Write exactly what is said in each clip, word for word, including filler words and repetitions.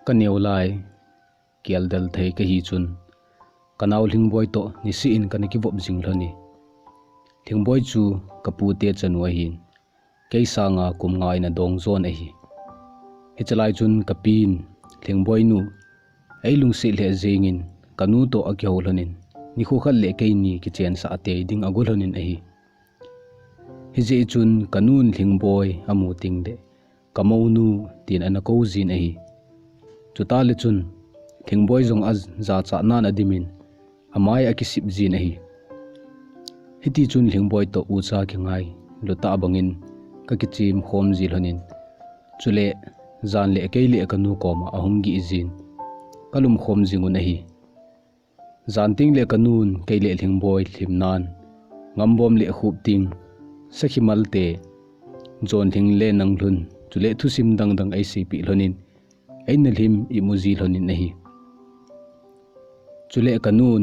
Ka neo lai, keldel thei ka hi chun, ka nau Lhingboi toh nisih in ka na kivop jing lhon e. Lhingboi chu ka pu te chanu ahin, kei sanga kum nga in a dong jon ahi. Hiche lai chun ka pi in Lhingboi nu, ei lungset lheh jeng in ka nu toh a kiho lhon in, nikho khat le keini kichen sah tei ding a go lhon in ahi. Hijeh chun ka nun Lhingboi a mu teng le, ka monu, tin a na kou jin ahi. Chuta le chun, Lhingboi jong a jachat nan a dim in, a mai a kisip jin ahi. Hiti chun Lhingboi toh ucha kingai, luta bang in ka kichim khom ji lhon in, chule jan le kei le ka nu koma a hung gih jin, ka lum khom jing un ahi. Jan teng le ka nun kei le Lhingboi lhim nan, ngambom le khup teng, sakhi mal te, jon lhing le nang lhun, chule thusim dang dang ei seipeh lhon in, ei na lhim imu ji lhon in ahi. Chule ka nun,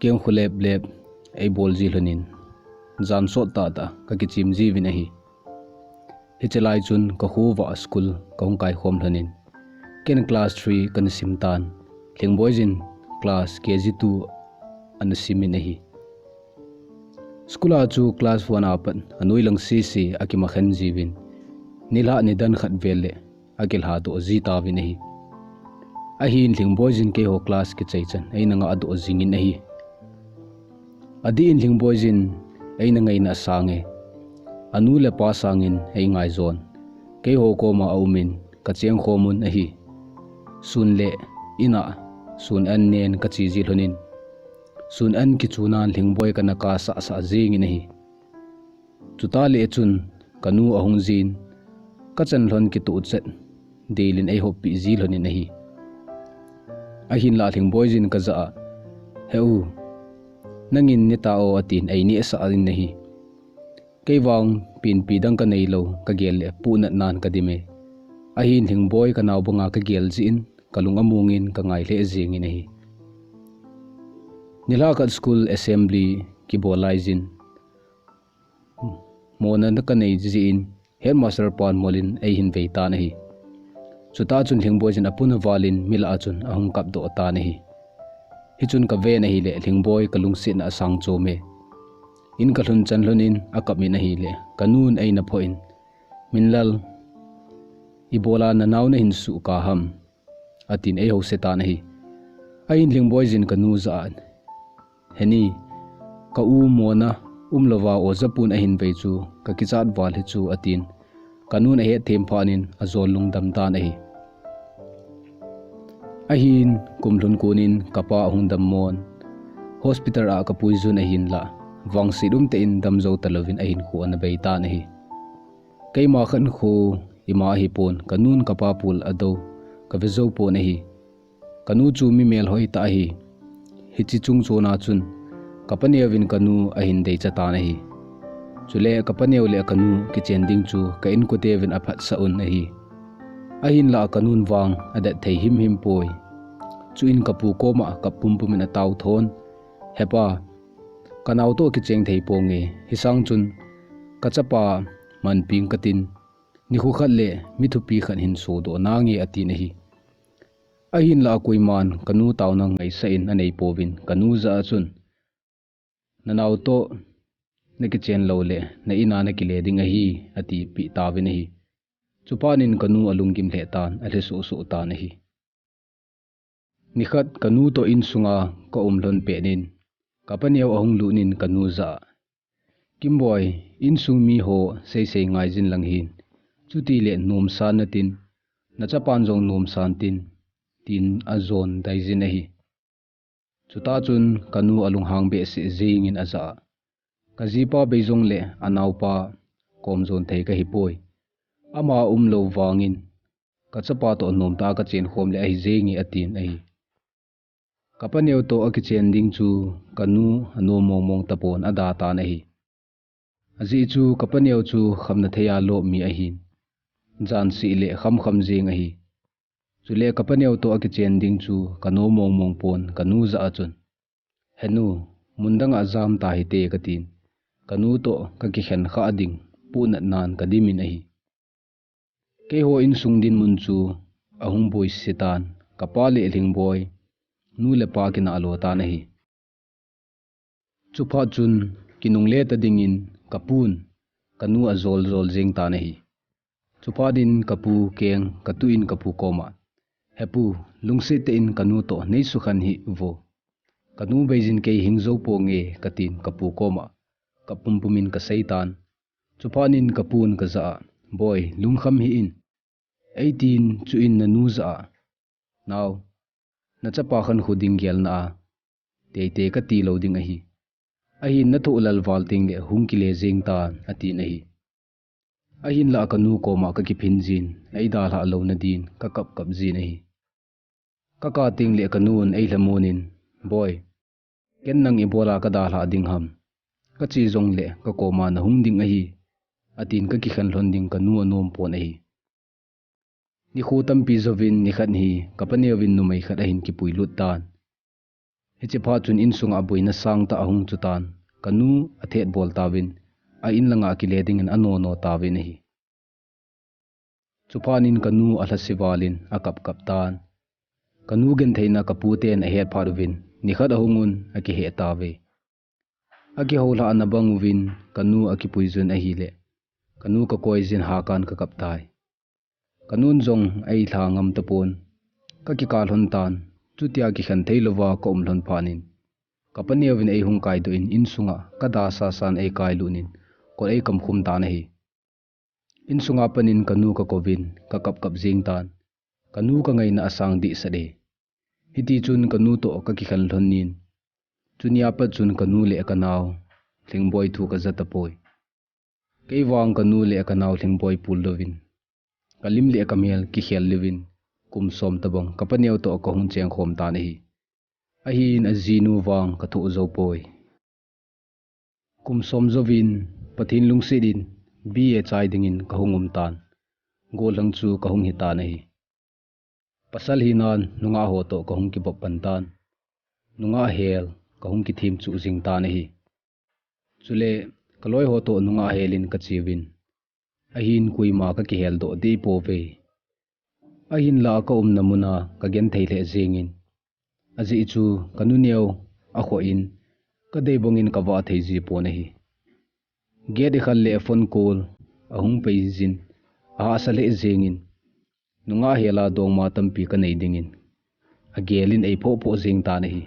keng khu lep lep ei bol ji lhon in, jan sot tah tah ka kichim ji uvin ahi. Hiche lai chun ka kho uva school ka hung kai khom lhon in, ken class three ka na sim tan, Lhingboi jin class K G two a na sim in ahi. School a chu class one a pat a noilang sese a kimakhen ji uvin, nilhah nidan khat vel le a kilha doh ji tauvin ahi. Ahin Lhingboi jin keiho class kichai chan ei na ngah doh jing in ahi. Adih in Lhingboi jin ei na ngaina sang e. A nu le pa sang in ei ngai jon, keiho koma a um in ka cheng khom un ahi. Sun le in a sun an nen ka che ji lhon in, sun an kichu nan Lhingboi ka na kap sah sah jeng in ahi. Chuta le chun ka nu a hung jin, ka chan lhon kitoh chet, dil in ei hoppi ji lhon in ahi. Ahin la Lhingboi jin ka jah a, "He u, nang in ne ta o," a tin ei neh sah in ahi. Kei vang pinpi dang ka nei lou, ka gel le puhnat nan ka dim e. Ahin Lhingboi ka nau banga ka gel jeh in, ka lung a mong in ka ngai lheh jeng in ahi. Nilhah khat school assembly kibol lai jin, mona ka nei jeh in, headmaster pan mol in ei hin vei tan ahi. Chuta chun Lhingboi jin a pun a val in mi lah a chun a hung kap doh tan ahi. Hichun ka ven ahi le Lhingboi ka lungsetna a sang chom e. In ka lhun chan lhon in a kap in ahi le ka nun ei na phoh in, "Minlal, ibola na nau na hin suhkah ham?" a tin ei houset tan ahi. Ahin Lhingboi jin ka nu jah a, "He ni, ka u mona um louva oja pun a hin vei chu ka kichat val hi chu," a tin ka nun a het them phat in a jol lungdam tan ahi. Ahin kum lhun kon in ka pa a hung dam mon, hospital a ka pui jun ahin la, vangset um tah in dam jou ta louvin a hinkho a na bei tan ahi. Keima khat khu ima ahi pon, ka nun ka pa pul a dou ka ve jou pon ahi. Ka nu chu mi melhoi tah ahi. Hiche chung chon a chun ka pa neo vin ka nu a hin deicha tan ahi. Chule ka pa neo le ka nu kichen ding chu ka inkote vin a phatsah un ahi. Ahin la ka nun vang a det thei himhim poi. Chuin ka pu koma kap pumpum in a tao thon, "He pa, ka nau toh kicheng thei ponge, hisang chun ka chapa manping ka tin, nikho khat le mi thupi khat hin sodoh nange," a tin ahi. Ahin la koiman ka nu taona ngaisah in a nei pouvin ka nu jah a chun, "Na nau toh na kichen lou le na in a na kile ding ahi," a tipeh tauvin ahi. Chuphat in ka nu a lunggim lheh tan, a lhe sohsoh tan ahi. Nikhat ka nu toh insunga ka um lhon pet in, ka pa neo a hung lut in ka nu jah a, "Kimboi, insung mi ho seisei ngai jin lang hin, chuti le nomsan na tin, na chapan jong nomsan tin," tin a jon dai jin ahi. Chuta chun ka nu a lunghang behseh jeng in a jah a, "Ka jipa bei jong le a naopa kom jon thei ka hi poi. Ama um lou vangin ka chapa toh nomtah a ka chen khom le ahi jenge," a tin ahi. Ka pa neo toh a kichen ding chu ka nu a nom mong mong tapon a da tan ahi. Ajeh chu ka pa neo chu khamna thei a lop mi ahin, jan seh le kham kham jeng ahi. Chule ka pa neo toh a kichen ding chu ka nom mong mong pon ka nu jah a chun, "He nu, mun dang a jam ta hite," ka tin, ka nu toh ka kikhen khah ding pohnat nan ka dim in ahi. Keiho insung dinmun chu ahung boise tan, ka pa le Lhingboi nu le pa kinah lo tan ahi. Chuphat chun kinungle ta dingin ka pun ka nu ajol jol jeng tan ahi. Chuphat in ka pu keng ka tuh in ka pu koma, "He pu, lungset tah in ka nu toh nei sukhan hih vo. Ka nu beijin kei hing jou ponge," ka tin ka pu koma ka pumpum in ka sei tan. Chuphat in ka pun ka jah a, "Boi, lungkham hih in. Eitin chuin na nu jah a, 'Nao, na chapa khankho ding gelna a teitei ka ti lo ding ahi. Ahin na thoh lal val teng le hung kile jeng tan," a tin ahi. Ahinlah ka nu koma ka kiphin jin, ei dalhah lo na din ka kap kap jin ahi. Ka kap teng le ka nun ei lhamon in, "Boi, ken nang ibola ka dalhah ding ham? Ka che jong le ka koma na hung ding ahi," a tin ka kikhen lhon ding ka nu anom pon ahi. Nikho tampi jouvin nikhat hi ka paneo vin numei khat ahin kipui lut tan. Hiche phat chun insunga boina sangtah ahung chu tan, ka nu athet bol tauvin, a in langa kile dingin anono tauvin ahi. Chuphat in ka nu alhase val in akap kap tan. Ka nu gentheina ka pu ten ahet phat uvin, nikhat ahung un akiheh tauve. Akihoulhah na bang uvin ka nu akipui jun ahile, ka nu ka koi jin hakan ka kap tai. Ka nun jong ei lha ngam tapon. Ka kikap lhon tan, chutia kikhen thei louva ka um lhon phat in, ka paneo vin ei hung kaidoh in insunga ka da sasan ei kailut in kot ei kamkhum tan ahi. Insunga pat in ka nu ka kouvin ka kap kap jeng tan. Ka nu ka ngaina asang dehset e. Hiti chun ka nu toh ka kikhen lhon in, chunia pat chun ka nu le ka nao Lhingboi thu ka ja tapoi. Kei vang ka nu le ka nao Lhingboi pul louvin, ka lim le ka mel kikhel louvin, kum som tabang ka paneo toh ka hung cheng khom tan ahi. Ahin ajinu vang ka thoh jou poi. Kum som jouvin Pathen lungset in B A chai dingin ka hung um tan. Gollhang chu ka hung hi tan ahi. Pasal hinan nungah ho toh ka hung kibop pan tan. Nungah hel ka hung kithem chuh jing tan ahi. Chule ka loi ho toh nungah hel in ka cheuvin, ahin koima ka kihel doh deh pouve. Ahinlah ka umna muna ka genthei lheh jengin, ajeh chu ka nu neo akhoh in, ka dei bangin ka vah thei ji pon ahi. Gate ikhal le phone call ahung pei jin, ahahsa lheh jengin, nungah hel a dongma tampi ka nei dingin agel in ei phoh phoh jeng tan ahi.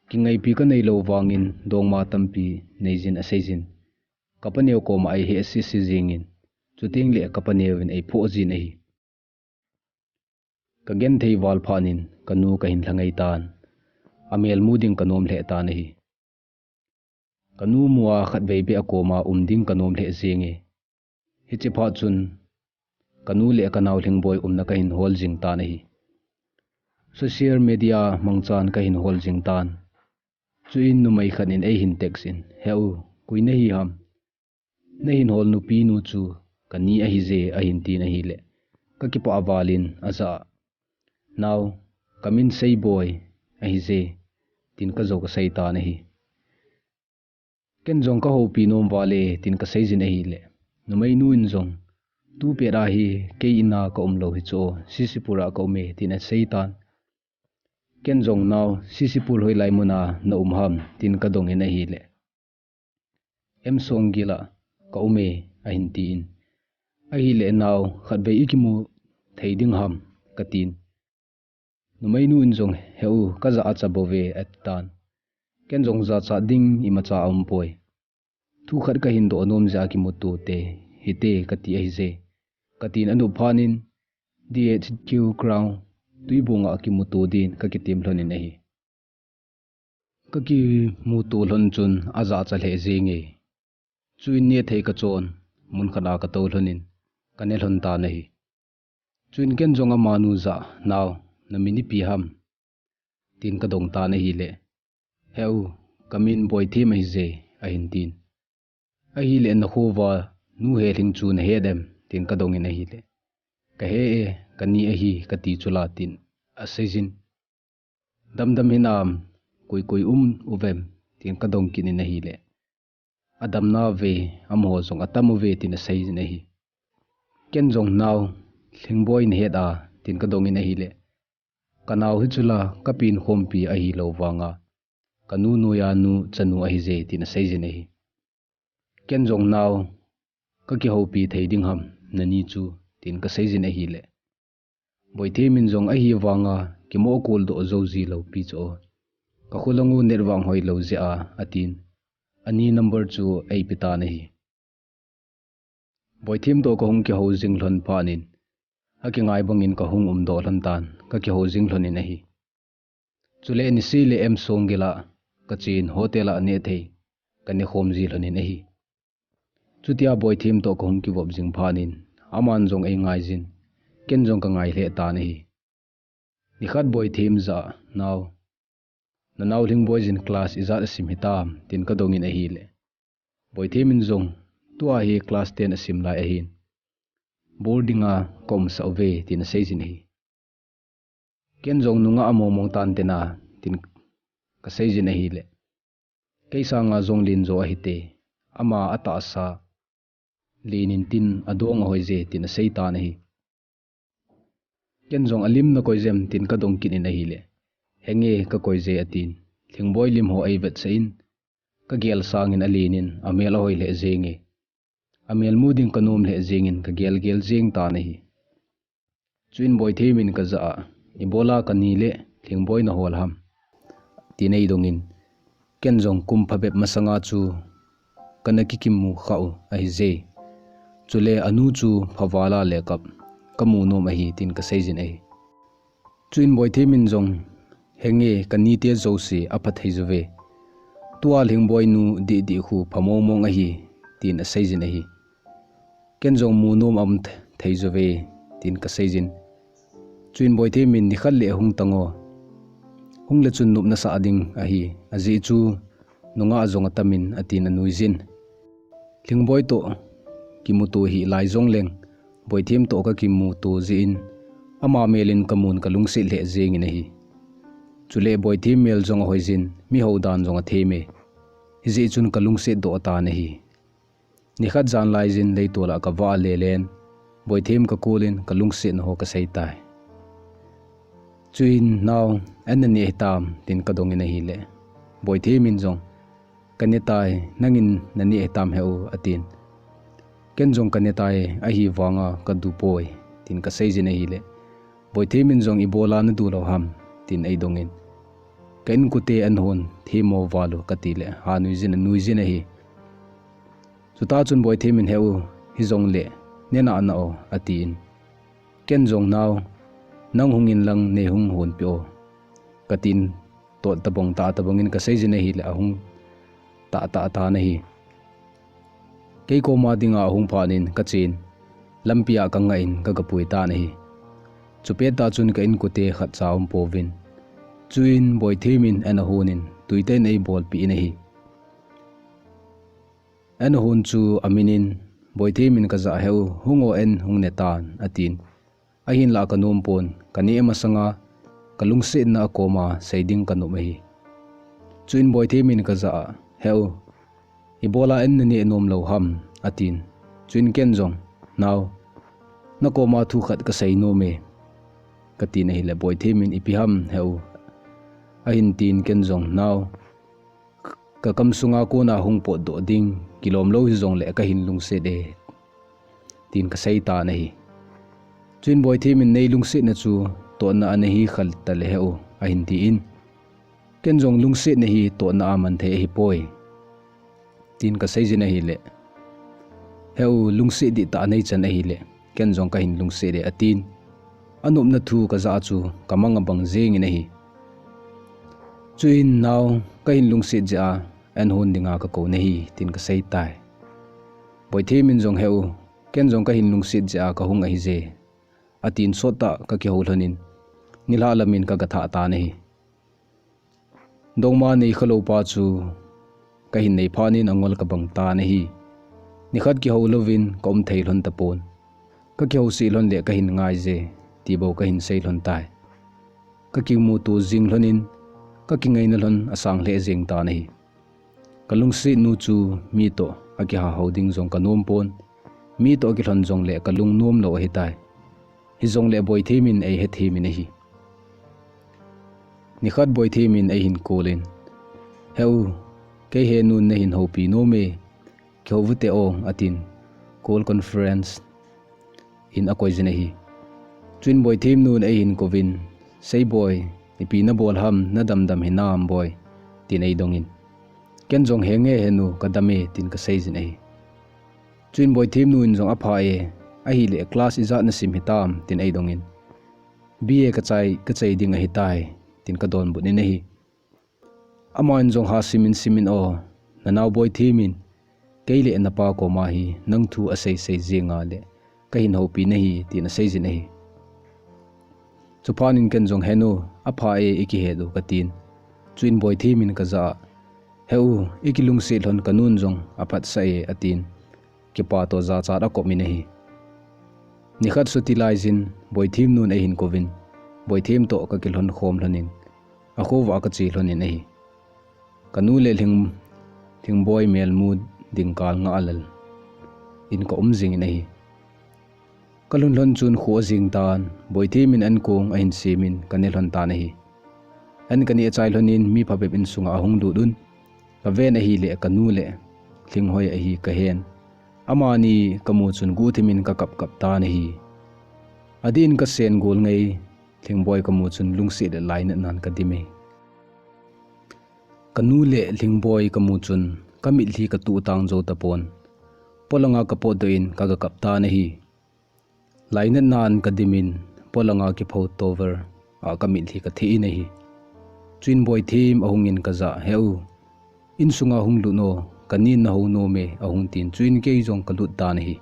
Kingaipi ka nei lou vangin dongma tampi nei jin asei jin, ka paneo koma ei heh sisi jengin, chuteng le ka paneo vin ei phoh jin ahi. Ka genthei val phat in ka nu ka hin lha ngai tan. Amel mu ding ka nom lheh tan ahi. Ka nu mua khatvei beh a koma um ding ka nom lheh jenge. Hiche phat chun ka nu le ka nao Lhingboi umna ka hin hol jing tan ahi. Social media mangchan ka hin hol jing tan. Chuin numei khat in ei hin text in, "He u, koi na hi ham? Na hin hol nupi nu chu ka ni ahi je," ahin tin ahile, ka kipah val in ajah a, "Nao, ka min Seiboi ahi je," tin ka jou ka sei tan ahi. Ken jong ka houpi nom val e, tin ka sei jin ahile, numei nu in jong, "Tu pet a hi kei in a ka um lou hi chu, Sisipur a ka um e," tin asei tan. Ken jong, "Nao, Sisipur hoilai mun a na um ham?" tin ka dong in ahile, "M Songgil a ka um e," ahin tin. Ahile, "Nao, khatvei i kimu thei ding ham?" ka tin. Numei nu in jong, "He u, ka jachat bou ve," ati tan. Ken jong, "Jachat ding imacha aum poi. Thu khat ka hin doh nom jeh a kimuto te hite ka ti ahi je," ka tin anop phat in D H Q ground Tuibong a kimuto din ka kitem lhon in ahi. Ka kimuto lhon chun ajachat lheh jenge. Chuin nethei ka chon, mun khat a ka tou lhon in ka ne lhon tan ahi. Chuin ken jong amanu jah a, "Nao, na min ipi ham?" tin ka dong tan ahile, "He u, ka min Boithem ahi je," ahin tin. Ahile, "Na kho uva Nu Helhing chu na het em?" tin ka dong in ahile, "Ka he e, ka ni ahi," ka ti chu la tin asei jin. "Damdam hinam, koi koi um uvem?" tin ka dong kit in ahile, Adamna ve, amaho jong atam uve, tin asei jin ahi. Ken jong, "Nao, Lhingboi nahet a?" tin kadong in ahile, "Kanao hi chula, kapen khompi ahilou vanga, kanu noiya nu chanu ahije," tin asei jin ahi. Ken jong, "Nao, kakihoupi thei ding ham, nani chu?" tin kasei jin ahile, Boithem in jong, "Ahivanga kimoh kol doh jou ji lou pi chu, kakholang u net vang hoilou jeh a," atin, "Ani number chu eipe tan ahi." Boithem toh kahung kihou jing lhon phat in, akingai bangin kahung umdoh lhon tan, kakihou jing lhon in ahi. Chule nisih le M Songgel a kachen, hotel a neh thei kanekhom ji lhon in ahi. Chutia Boithem toh kahung kivop jing phat in, aman jong eingai jin, ken jong kangai lheh tan ahi. Nikhat Boithem jah a, "Nao, nanao Lhingboi jin class ijat asim hitam?" tin kadong in ahile, Boithem in jong, "Tua hi class ten asim lai ahin, boarding a kaumsah uve," tin asei jin ahi. Ken jong, "Nungah among mong tante na," tin kasei jin ahile, "Kei sanga jong len jo ahite, ama atahsa len in tin adong ahoije," tin asei tan ahi. Ken jong, "Alim nakoi jem?" tin kadong kit in ahile, "Henge, kakoi je," atin, Lhingboi lim ho eivetsah in, kagel sangin alen in amel ahoi lheh jenge. Amel mu ding kanom lheh jengin kagel gel jeng tan ahi. Chuin Boithem in kajah a, "Ibola kani le Lhingboi nahol ham?" tin eidong in, ken jong, "Kum phabep masanga chu kana kikimu khah u ahije. Chule anu chu phavala le kap kamu nom ahi," tin kasei jin ahi. Chuin Boithem in jong, "Henge, kanite jouse apha thei juve. Tua Lhingboi nu dihdih khu pha mong mong ahi," tin asei jin ahi. Ken jong, "Mu nom aum th-, thei juve," tin kasei jin. Chuin Boithem in, "Nikhat le hung tan o. Hung le chun nop nasah ding ahi. Ajeh chu nungah jong atam in," atin anui jin. Lhingboi toh kimuto hih lai jong leng, Boithem toh kakimuto jeh in, ama mel in kamun kalungset lheh jeng in ahi. Chule Boithem mel jong ahoi jin, miho dan jong athem e. Hijeh chun kalungset doh tan ahi. Nikhat jan lai jin leitol a kavah le len, Boithem kakol in kalungsetna ho kasei tai. Chuin, "Nao, an naneh hitam?" tin kadong in ahile, Boithem in jong, "Kaneh tai, nangin naneh hitam he u?" atin. Ken jong, "Kaneh tai, ahivanga kadu poi," tin kasei jin ahile, Boithem in jong, "Ibola nadu lou ham?" tin eidong in, "Ka inkote an hon themmo val u," kati le, ha nui jin, anui jin ahi. Chuta chun Boithem in, "He u, hijongle nena na o," atin. Ken jong, "Nao, nang hung in lang nei hung honpeh o," katin, tot tabang tah tabang in kasei jin ahile, ahung tah tah tan ahi. Kei koma dinga ahung phat in kachen, lampi a kangah in kagapui tan ahi. Chupet tah chun ka inkote khatcha aum pouvin. Chuin Boithem in an ahon in, tui tah in eibolpeh in ahi. An ahon chu amin in, Boithem in kajah a, "He u, hung o, an hung ne tan," atin. Ahinlah kanom pon, kaneh masanga kalungsetna akoma sei ding kanom ahi. Chuin Boithem in kajah a, "He u, ibola an naneh nom lou ham?" atin. Chuin ken jong, "Nao, nakoma thu khat kasei nom e," katin ahile, Boithem in, "Ipi ham he u?" ahin tin, ken jong, "Nao, kakam sunga kona hung potdoh ding kilom lou hijongle kahin lungset e," tin kasei tan ahi. Chuin Boithem in, "Nei lungsetna chu totna a nahi khal tale he u," ahin tin, ken jong, "Lungsetna hi totna a man thei ahipoi," tin kasei jin ahile, "He u, lungset dihtah nei chan ahile, ken jong kahin lungset e," atin. Anopna thu kajah chu kamang abang jeng in ahi. Chuin, "Nao, kahin lungset jeh a an hon dinga kakou nahi," tin kasei tai. Boithem in jong, "He u, ken jong kahin lungset jeh a kahung ahije," atin, sottah kakihou lhon in, nilhah lam in kagathah tan ahi. Dongma nei khalou pa chu kahin nei phat in angol kabang tan ahi. Nikhat kihou louvin kaum thei lhon tapon. Kakihou sih lhon le kahin ngai je, ti bou kahin sei lhon tai. Kakimuto jing lhon in, kakingaina lhon asang lheh jeng tan ahi. Kalungset nu chu mi toh akiha hou ding jong kanom pon, mi toh akilhon jongle kalung nom lou ahitai. Hijongle Boithem in eihethem in ahi. Nikhat Boithem in eihin call in, "He u, kei henun nahin houpi nom e, kihou uvinte o," atin call conference in akoi jin ahi. Chuin Boithem nun eihin kouvin, "Sei boi, ipi nabol ham, nadamdam hinam boi?" tin eidongin. Ken jong, "Henge henu, kadam e," tin kasei jin ahi. Chuin Boithem nun jong, "Apha e, ahile class ijat nasim hitam?" tin eidongin. "B A kachai, kachai ding ahitai," tin kadonbut in ahi. Aman jong, "Ha simin simin o, nanao Boithem in, kei le napa koma hi nang thu asei sei jinga le kahin houpi nahi," tin asei jin ahi. Chuphat in ken jong, "Henu, apha e, ikihet u," katin. Chuin Boithem in kajah a, "He u, ikilungset lhon kanun jong aphatsah e," atin. Kipa toh jachat akop in ahi. Nikhat chuti laijin Boithem nun eihin kouvin, Boithem toh kakilhon khom lhonin, akhovah kache lhonin ahi. Kanu le Lhing, Lhingboi melmu ding kal ngah lel in kaum jingin ahi. Kalhun lhon chun kho ajing tan, Boithem in ankong ahin semin kane lhon tan ahi. An kaneh achai lhonin mi phabep insunga ahung lut un. Kaven ahile kanu le Lhinghoi ahi kahen. Amani kamu chun guhthim in kakap kap tan ahi. Adin kasen gol ngei Lhingboi kamu chun lungset le lainat nan kadim e. Kanu le Lhingboi kamu chun kamitlhi katuh tang jou tapon. Polanga kapotdoh in kaga kap tan ahi. Lainat nan kadimin, polanga kipho tover a kamitlhi kathe in ahi. Chuin Boithem ahungin kajah a, "He u, insunga hung lut o, kanin nahou nom e," ahung tin, chuin kei jong kalut tan ahi.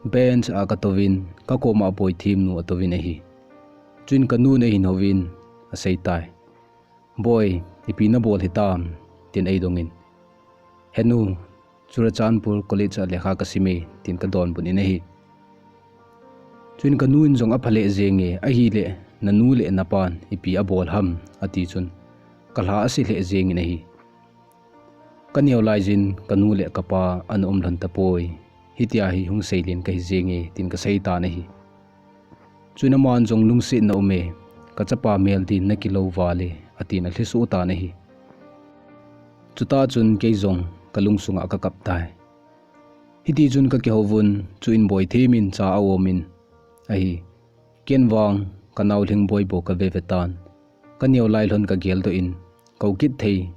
Bench a katouvin, kakoma Boithem nu atouvin ahi. Chuin kanun eihin houvin aseitai. "Boi, ipi nabol hitam?" tin eidongin. "Henu, Churachandpur College a lekha kasim e," tin kadonbut in ahi. Chuin kanun jong, "Apha lheh jenge, ahile nanu le napan ipi abol ham?" ati chun kalha ase lheh jengin ahi. Kaneo laijin kanu le kapa ana um lhon tapoi. Hitia hi hung seilen kahi jenge, tin kasei tan ahi. Chuin aman jong, "Lungsetna um e, kachapa mel din nakilou val e," atin alhiso tan ahi. Chuta chun kei jong kalung sunga kakap tai. Hiti chun kakihouvun, chuin Boithem in cha aomin ahi. Ken vang kanao Lhingboi bou kave ve tan. Kaneo lai lhon kageldoh in, kou kit thei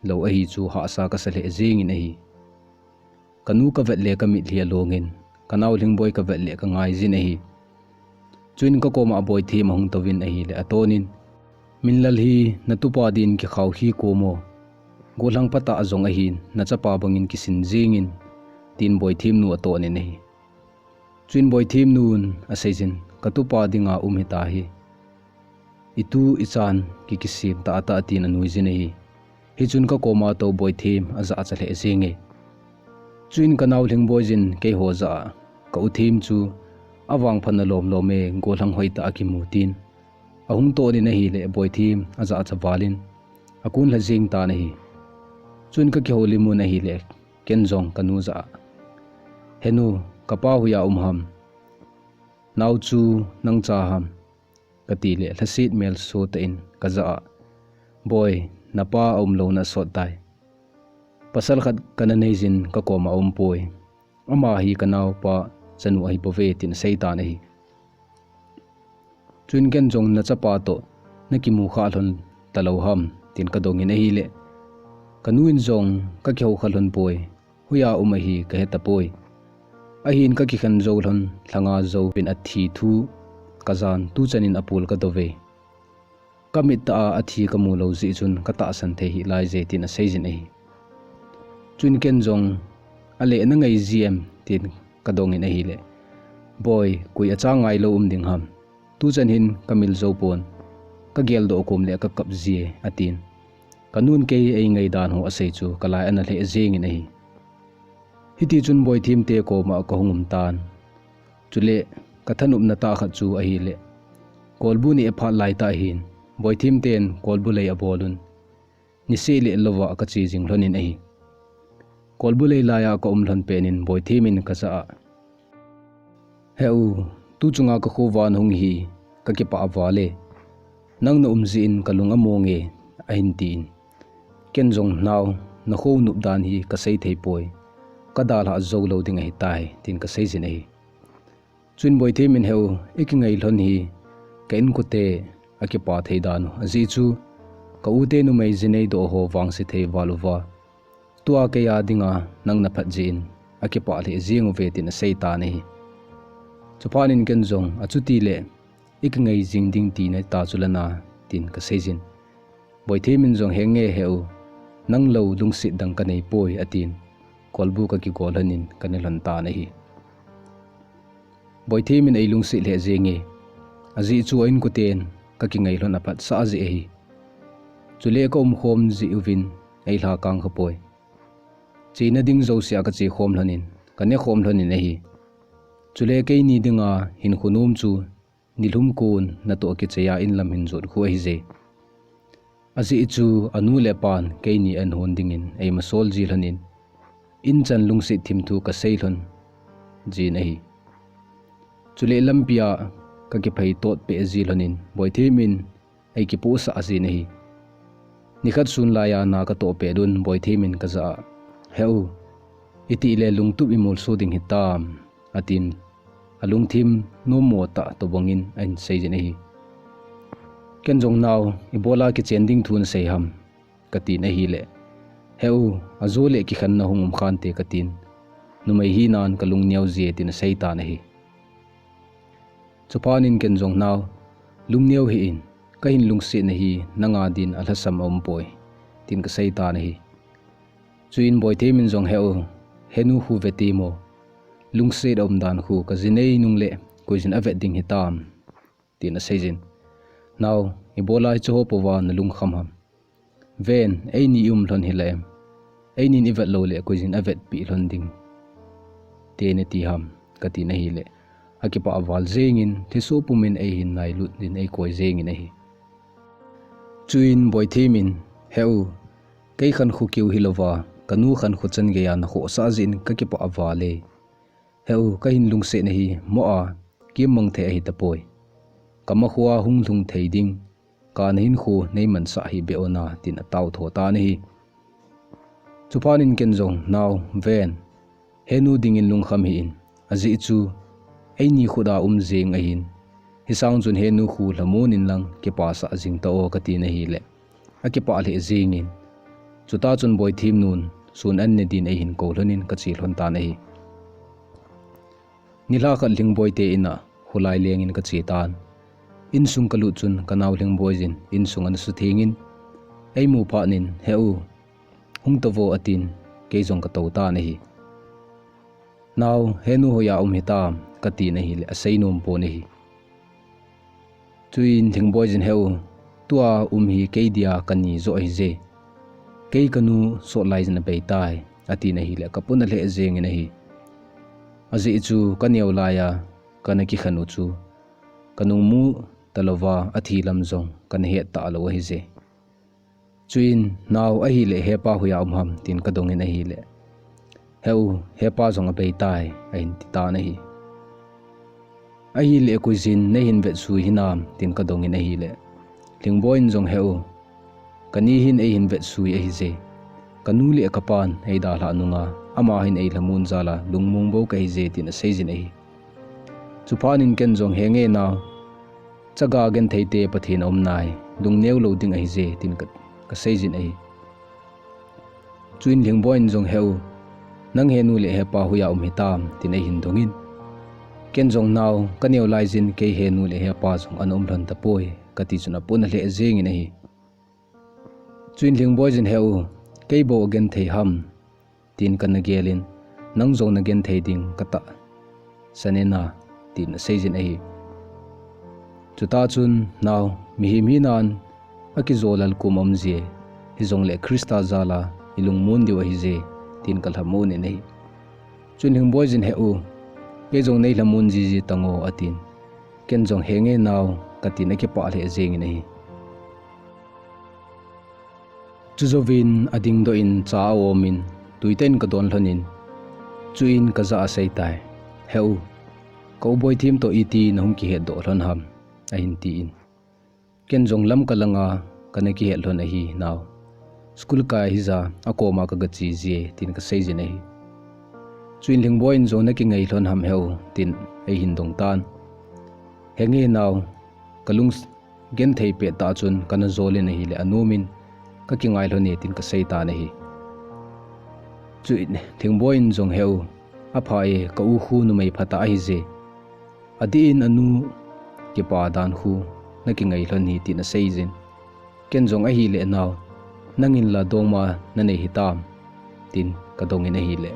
lou ahi chu hahsa kasa lheh jengin ahi. Kanu kavet le kamitlhi alongin, kanao Lhingboi kavet le kangai jin ahi. Chuin kakoma Boithem ahung touvin ahile atonin, "Minlal hi natupa din kikhao hi komo. Golhang phatah jong ahin, nachapa bangin kisin jingin," tin Boithem nu atonin ahi. Chuin Boithem nun aseijin, "Katupa dinga um hitahi. Itu ichan kikisem tah tah," tin anuijin ahi. Hichun kakoma tou Boithem ajahcha lheh jenge. Chuin kanao Lhingboi jin keiho jah a, "Ka u Them chu avangphat na lomlom e, golhang hoitah a kimu," tin ahung tonin ahile Boithem ajahcha valin akun lha jing tan ahi. Chuin kakihoulimun ahile ken jong kanu jah a, "Henu, kapa hoiya um ham? Nao chu nang cha ham?" kati le lhaset mel sotah in kajah a, "Boi, napa aumlouna asot tai. Pasal khat kana neijin kakoma aumpoi. Ama hi kanaopa chanu ahi bouve," tin asei tan ahi. Chuin ken jong, "Nachapa toh nakimu kha lhon talou ham?" tin kadongin ahile, kanu in jong, "Kakihou kha lhon poi. Hoiya um ahi kahe tapoi. Ahin kakikhen jou lhon lhanga jouvin athi thu kajan tuchanin apul kadouve. Kamit tah a athi kamu lou jeh chun katahsan thei hih laije," tin aseijin ahi. Chuin ken jong, "Ale nangai jiem?" tin kadongin ahile, "Boi, koi acha ngailou um ding ham? Tuchan hin kamil jou pon, kageldoh kom le kakap jie," atin. Kanun kei eingaidan ho asei chu kalai ana lheh jengin ahi. Hiti chun Boithem te koma kahung um tan. Chule kathanopna tah khat chu ahile, kolbu neh phat laitah hin Boithem ten kolbu lei abolun. niseh le louva kache jing lhonin ahi. Kolbu lei laiya kaum lhon penin Boithem in kajah a, "He u, tu chunga kakhovan hung hi, kakipah val e. Nang naum jeh in kalung amonge," ahin tin. Ken jong, "Nao, nakhou nop dan hi kasei thei poi. Kadalhah jou lou ding ahitai," tin kaseijin ahi. Chuin Boithem in, "He u, ikingai lhon hi ka inkote akipa thei dan u. Ajeh chu ka ute numei jinei doh ho vangse thei val uva, tua keiya dinga nang naphat jeh in akipah lheh jeng uve," tin aseitan ahi. Chuphat in ken jong, "Achuti le ikingai jing ding tina ta chu lana," tin kaseijin. Boithem in jong, "Henge he u, nang lou lungset dang kanei poi," atin. Kolbu kakigol lhonin kane lhon tan ahi. Boithem in eilungset lheh jenge, ajeh chu a inkoten kakingai lhon aphatsah jeh ahi. Chule kaum khom jeh uvin eilha kang khapoi. Chena ding jousea kache khom lhonin, kane khom lhonin ahi. Chule keini dinga hinkho nom chu nilhum kon natoh kichaiya inlam hin jot khu ahije. Ajeh chu anu le apan keini ahin hon dingin eimasol ji lhonin, inchan lungset thim thu kasei lhon jin ahi. Chule lampia kakiphei tot peh ji lhonin, Boithem in eikipohsah jin ahi. Nikhat sun laiya na katoh pet un Boithem in kajah a, "He u, itih le lungtup imolso ding hitam," atin, alungthim nommo tah tobang in ahin seijin ahi. Ken jong, "Nao, ibola kichen ding thu nasei ham?" katin ahile, "He u, ajo le kikhenna hung um khante," katin. "Numei hinan kalung neo jie," tin aseitan ahi. Chuphat in ken jong, "Nao, lungneo hih in, kahin lungsetna hi nanga din alhasam aumpoi," tin kaseitan ahi. Chuin Boithem in jong, "He u, henu khu vete mo, lungset aumdan khu kajinei nung le koijin avet ding hitam," tin aseijin. "Nao, ibola hiche ho pouva nalungkham ham? Ven, eini ium lhon hile em? Einin ivet lou le koijin avetpi lhon ding te nati ham?" katin ahile, akipah val jengin, lhiso pumin eihin nailut din eikoi jengin ahi. Chuin Boithem in, "He u, kei khankho keu hilouva, kanu khankho chan geiya nakhohsah jeh in kakipah val e. He u, kahin lungsetna hi moh a kimang thei ahitapoi. Kamakhoa hung lhung thei ding kana hinkho neimansah hih beh o na," tin atao tho tan ahi. Chuphat in ken jong, "Nao, ven, henu dingin lungkham hih in, ajeh chu eini khut a um jeng ahin, hisang chun henu khu lhamon in lang kipasah jing tao," katin ahile, akipah lheh jengin, chuta chun Boithem nun sun an ne din eihin kou lhonin kache lhon tan ahi. Nilhah khat Lhingboi te in a kholai lengin kache tan. Insung kalut chun kanao Lhingboi jin insung ana suthengin, eimu phat in, "He u, hung tauvo," atin, kei jong katou tan ahi. "Nao, henu hoiya um hitam?" katin ahile, asei nom pon ahi. Chuin Lhingboi jin, "He u, tua um hi kei dia kani joh ahije. Kei kanu sot lai jin abeitai," atin ahile, kapuna lheh jengin ahi. Ajeh chu kaneo laiya kana kikhen u chu kanung mu talouva athi lam jong kana het talou ahije. Chuin, "Nao, ahile hepa hoiya um ham?" tin kadongin ahile, "He u, hepa jong abeitai," ahin titan ahi. "Ahile koijin neihin vetsui hinam?" tin kadongin ahile, Lhingboi in jong, "He u, kani hin eihin vetsui ahije. Kanu le kapan eidalhah nunga ama hin eilhamon jal a lungmong bou kahije," tin aseijin ahi. Chuphat in ken jong, "Henge nao, chaga genthei te Pathen aum nai, lungneo lou ding ahije," tin ka, kaseijin ahi. Chuin Lhingboi in jong, "He u, nang henu le hepa hoiya um hitam?" tin eihin dongin, ken jong, "Nao, kaneo lai jin kei henu le hepa jong ana um lhon tapoi," kati chun apuna lheh jengin ahi. Chuin Lhingboi jin, "He u, kei bou agenthei ham?" tin kana gelin, "Nang jong nagenthei ding katahsan e na," tin aseijin ahi. Chuta chun, "Nao, mihem hinan akijolal kom aum jie, hijongle Christa jal a ilungmon diu ahije," tin kalhamon in ahi. Chuin Lhingboi jin, "He u, kei jong neilhamon jiji tango," atin, ken jong, "Henge nao," katin akipah lheh jengin ahi. Chujouvin adingdoh in cha aomin, tuitah in kadon lhonin, chuin kajah a aseitai. Heu, ka u Boithem toh iti nahung kihetdoh lhon ham, ahin tin. Ken jong lam kalanga kana kihet lhon ahi nao. School kai hija, akoma kagache jie, tin kaseijin ahi. Chuin Lhingboi in jong nakingai lhon ham heu, tin eihin dong tan. Henge nao, kalung genthei pet tah chun kana jolin ahile anomin, kakingai lhon e tin kasei tan ahi. Chuin Lhingboi in jong heu, apha e, ka u khu numei phatah ahije. Adih in anu kipa dan khu nakingai lhon hi tin aseijin. Ken jong ahile nao, nangin la dongma nanei hitam, tin kadongin ahile.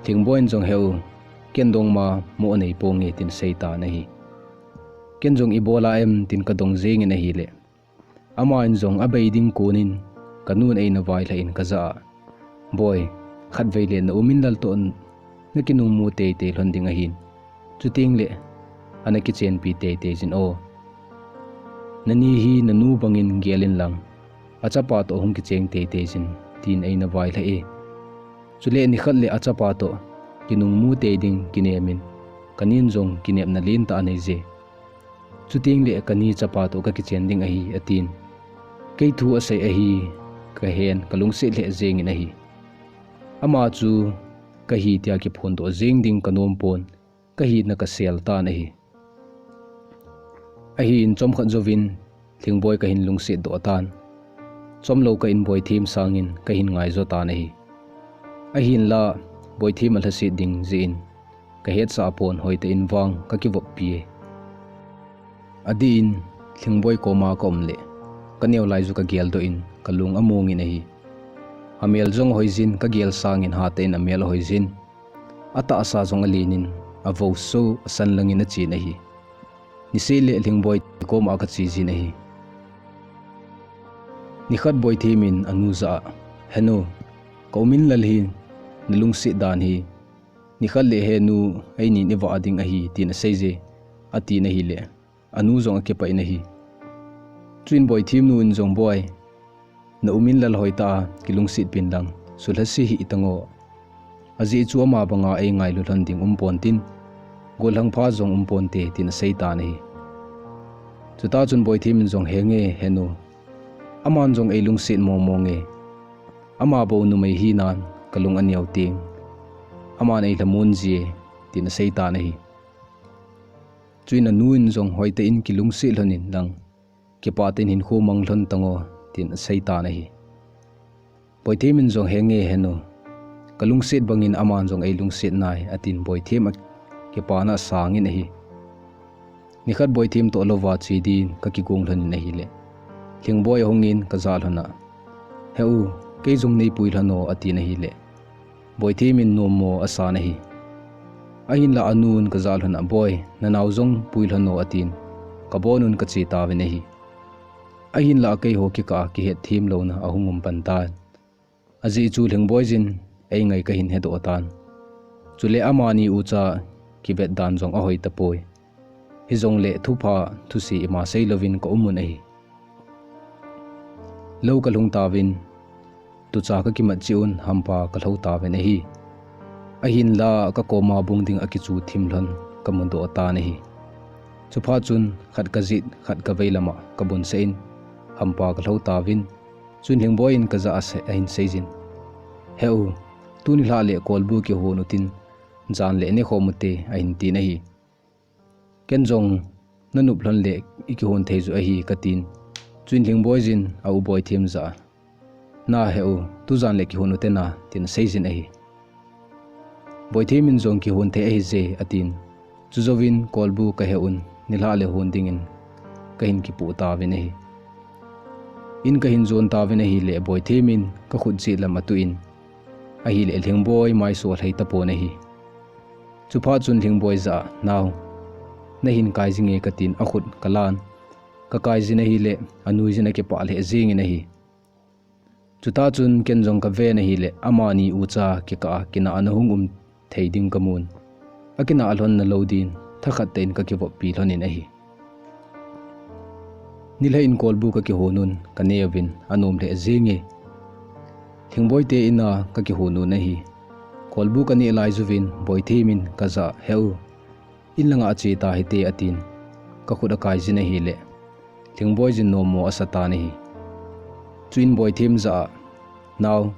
Lhingboi in jong heu, ken dongma mo anei ponge tin asei tan ahi. Ken jong ibola em tin kadong jengin ahile. Aman jong abei ding konin, kanun eina vailhah in kajah a. Boi, khatvei le na u Minlal toh nakinungmu teitei lhon ding ahin. Chuteng le, ana kichenpi teitei jin o. Nani hi nanu bangin gelin lang, achapa toh hung kicheng teitei jin, tin eina vailhah e. Chule nikhat le achapa toh, kinungmu tei ding kinemin, kanin jong kinepna lentah anei je. Chuteng le kani chapa toh kakichen ding ahi, atin. Kei thu asei ahi, kahen, kalungset lheh jengin ahi. Ama chu kahi tia kiphondoh jeng ding kanom pon, kahina kasel tan ahi. Ahin chomkhat jouvin, Lhingboi kahin lungset doh tan. Chomlou kah in Boithem sangin kahin ngaijo tan ahi. Ahinla, Boithem alhaset ding jeh in, kahetsah pon hoitah in vang kakivoppi e. Adih in, Lhingboi koma kaum le, kaneo lai ju kageldoh in, kalung amongin ahi. Amel jong ahoijin, kagel sangin hatah in amel ahoijin. Atahsa jong alenin, avou so, asan langin achen ahi. Niseh le Lhingboi koma kache jin ahi. Nikhat Boithem in anu jah a, Henu, ka u Minlal hi, nalungset dan hi. Nikhat le henu, einin ivah ding ahi, tin aseije, atin ahile. Anu jong akipah in ahi. Chuin Boithem nu in jong Boi, na u Minlal hoitah a kilungset pin lang, sulhase hih tango. Ajeh chu ama banga eingailu lhon ding um pontin, gollhang pha jong um ponte tin asei tan ahi. Chutah chun Boithem in jong henge henu, aman jong eilungset mong monge. Ama bou numei hinan kalung aneo teng, aman eilhamon jie tin asei tan ahi. Chuin anu in jong hoitah in kilungset lhonin lang, kipah tah in hinkho mang lhon tango, tin asei tan ahi. Boithem in jong henge henu, kalungset bangin aman jong eilungset nai, atin Boithem a kipana asangin ahi. Nikhat Boithem toh louva che din kakigong lhonin ahile. Lhingboi ahungin kajah lhon a. He u, kei jong neipui lhon o, atin ahile. Boithem in nommo asan ahi. Ahinla anun kajah lhon a Boi, nanao jong pui lhon o atin. Kabonun kache tauvin ahi. Ahinla keiho kikah a kihetthem louna ahung um pan tan. Ajeh chu Lhingboi jin, eingai kahin hedoh tan. Chule amani ucha kivet dan jong ahoi tapoi. Hijongle thupha, thuse ima seilouvin kaumun ahi. Lou kalhung tauvin, tucha kakimat cheh un hampa kalhou tauvin ahi. Ahinla kakoma bung ding akichu thim lhon kamudoh tan ahi. Chuphat chun khat kajet, khat kavei lama kabonsah in hampa kalhou tauvin. Chun Lhingboi in kajah a ahin seijin. He u, tuni lhah le kolbu kihon utin, jan le nekhom ute, ahin tin ahi. Ken jong, nanop lhon le ikihon thei ju ahi katin. Chuin Lhingboi jin a u Boithem jah a. Na he u, tujan le kihon ute na, tin aseijin ahi. Boithem in jong kihon thei ahije, atin. Chujouvin kolbu kahe un, nilhah le hon dingin kahin kipoh tauvin ahi. In kahin jon tauvin ahile Boithem in kakhut jet lam atuh in, ahile Lhingboi maiso alhai tapon ahi. Chuphat chun Lhingboi jah a, nao, nahin kai jinge katin akhut kalan. Kakai jin ahile, anui jin akipah lheh jengin ahi. Chutah chun ken jong kaven ahile, amani ucha kikah a kinahna hung um thei ding kamun. Akinah lhonna lou din, thakhat tah in kakivoppi lhonin ahi. Nilhah in kolbu kakihon un, kaneuvin, anom lheh jenge. Lhingboi te in a kakihon un ahi. Kolbu kaneh lai uvin Boithem in kajah a, "He u, in langa ache tahite," atin. Kakhut akai jin ahile Lhingboi jin nommo asa tan ahi. Chuin Boithem jah a, "Nao,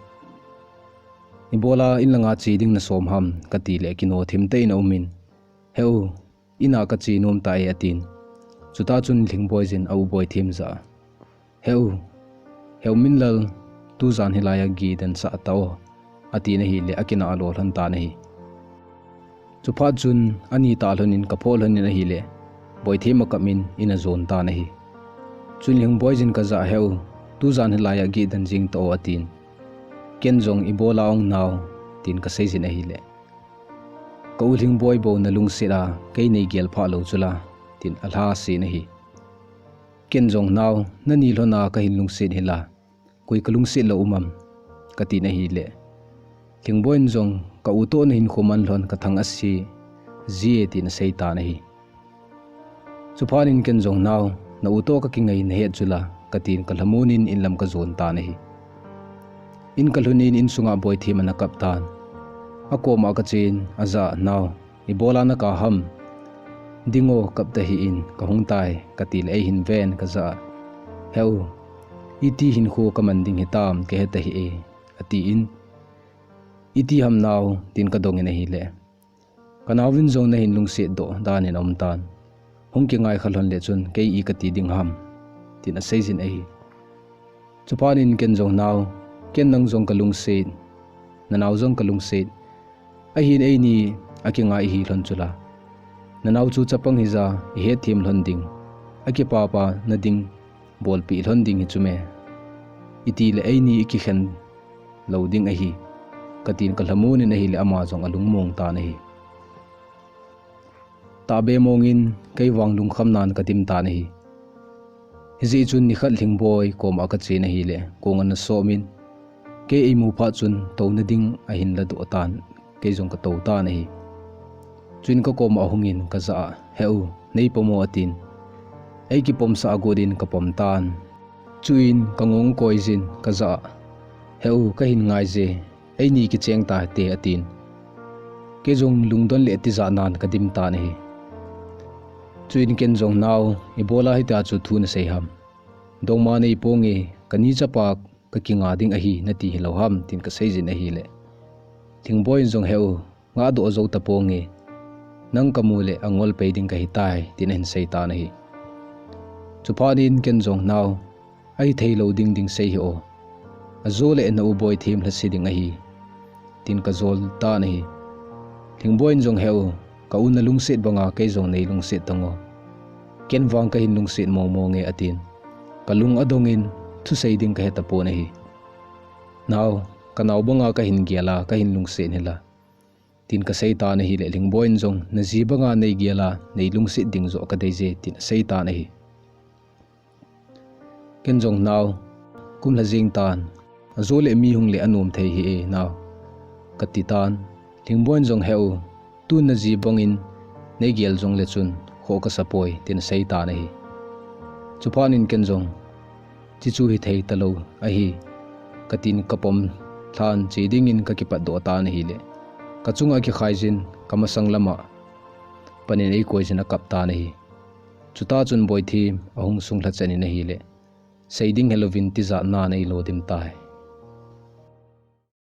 ibola in langa che ding nasom ham?" kati le kinoh thim tah in aumin, "He u, in a kache nom tai," atin. Chutah chun Lhingboi jin a u Boithem jah a, "He u, he u Minlal, tujan hilai a gei den sah tao," atin ahile akinah a lolhon tan ahi. Chuphat chun ani tah lhon in kaphoh lhon in ahile Boithem akap in in ajon tan ahi. Chuin Lhingboi jin kajah a, "He u, tujan hilai a gei den jing tao," atin. Ken jong, "Ibola ong nao?" tin kasei jin ahile, "Ka u Lhingboi bou nalungset a, kei neigel phah lou chula," tin alha sen ahi. Ken jong, "Nao, nani lhon a kahin lungset hila, koi kalungset lou um am?" katin ahile Lhingboi in jong, "Ka u toh nahinkho man lhon kathang ase jie," tin asei tan ahi. Chuphat in ken jong, "Nao, na u toh kakingai nahet chula," katin kalhamon in in lam kajon tan ahi. In kalhun in, in sunga Boithem ana kap tan. Akoma kachen, ajah a, "Nao, ibola naka ham? Ding o, kap tahih in kahung tai," kati le eihin ven kajah a, "He u, iti hinkho kaman ding hitam kahe tahih," atin, "Iti ham nao?" tin kadong in ahile, "Ka nao vin jong nahin lungset doh dan in aum tan. Hung kingai kha lhon le chun kei i kati ding ham?" tin asei jin ahi. Chuphat in ken jong, "Nao, ken nang jong kalungset, nanao jong kalungset. Ahin eini akingai ihi lhon chula. Nanao chu chapang hija ihet them lhon ding, akipapa na ding bolpeh lhon ding hi chu me. Iti le eini ikikhen lou ding ahi," katin kalhamon in ahile ama jong alungmong tan ahi. Tahbeh mong in kei vang lungkham nan kadim tan ahi. Hijeh chun nikhat Lhingboi koma kachen ahile kong ana som in, kei eimu phat chun touna ding ahin ladoh tan, kei jong katou tan ahi. Chuin kakoma ahung in kajah a, "He u, neipom o," atin. Eikipomsah agot in kapom tan. Chuin kangong koi jin kajah a, "He u, kahin ngai je, eini kicheng tahite," atin. Kei jong lungdon le tijat nan kadim tan ahi. Chuin ken jong, "Nao, ibola hitia chu thu nasei ham? Dongma neiponge, kani chapa kakinga ding ahi nati hilou ham?" tin kasei jin ahile, Lhingboi in jong, "He u, ngahdoh jou taponge, nang kamu le angol pei ding kahitai," tin ahin sei tan ahi. Chuphat in ken jong, "Nao, ahithei lou ding ding sei hih o. Ajo le na u Boithem lhase ding ahi," tin kajol tan ahi. Lhingboi in jong, "He u, ka u nalungset banga kei jong neilungset tan o. Ken vang kahin lungset mong monge," atin. Kalung adong in thusei ding kahe tapon ahi. "Nao, kanao banga kahin gel a kahin lungset hila," tin kasei tan ahile Lhingboi in jong, "Naji banga neigel a neilungset ding joh kadei je," tin asei tan ahi. Ken jong, "Nao, kum lha jeng tan, ajo le mi hung le anom thei hih e nao," kati tan. Lhingboi in jong, "He u, tun naji bangin neigel jongle chun khoh kasa poi," tin asei tan ahi. Chuphat in ken jong, "Chuchu hithei talou ahi," katin kapom lhan che dingin kakipat doh tan ahile, kachunga kikhai jin kamasang lama panin eikoi jin akap tan ahi. Chutah chun Boithem ahung sung lha chan in ahile, sei ding helouvin tijat nan eilo dim tai.